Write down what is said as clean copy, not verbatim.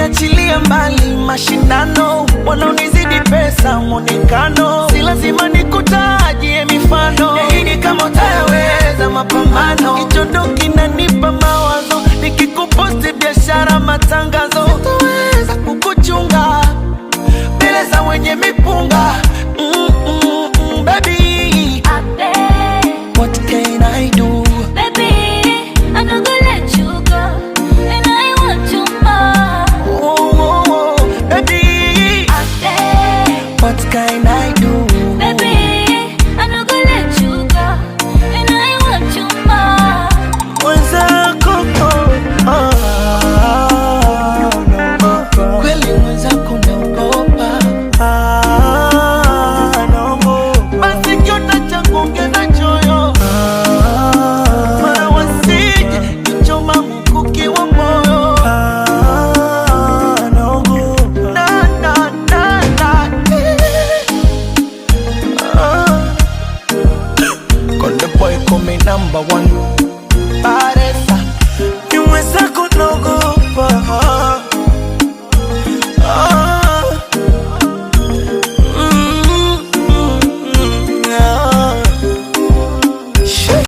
Ukiachilia mbali mashindano, wanaonizidi pesa, mwonekano, si lazima nikutajie mifano. Naahidi kama utayaweza mapambano, kichondo kinanipa mawazo, nikikuposti biashara, matangazo, sitaweza kukuchunga mbele za wenye mipunga. Baby, I beg, what can I do? Baby, I'm not gonna let you go, and I want you more. Oh, baby, I beg, what can I do? Baby, I'm not gonna let you go, and I want you more. Mwenzako, oh, ah, naogopa. Kweli mwenzako naogopa. Ah, naogopa. Basi kiota cha kuongeza choyo. Ah, mara wasije kuchoma mkuki wa moyo. Ah, naogopa. Na, na, na, na, eh. Ah. Konde boy call me number one.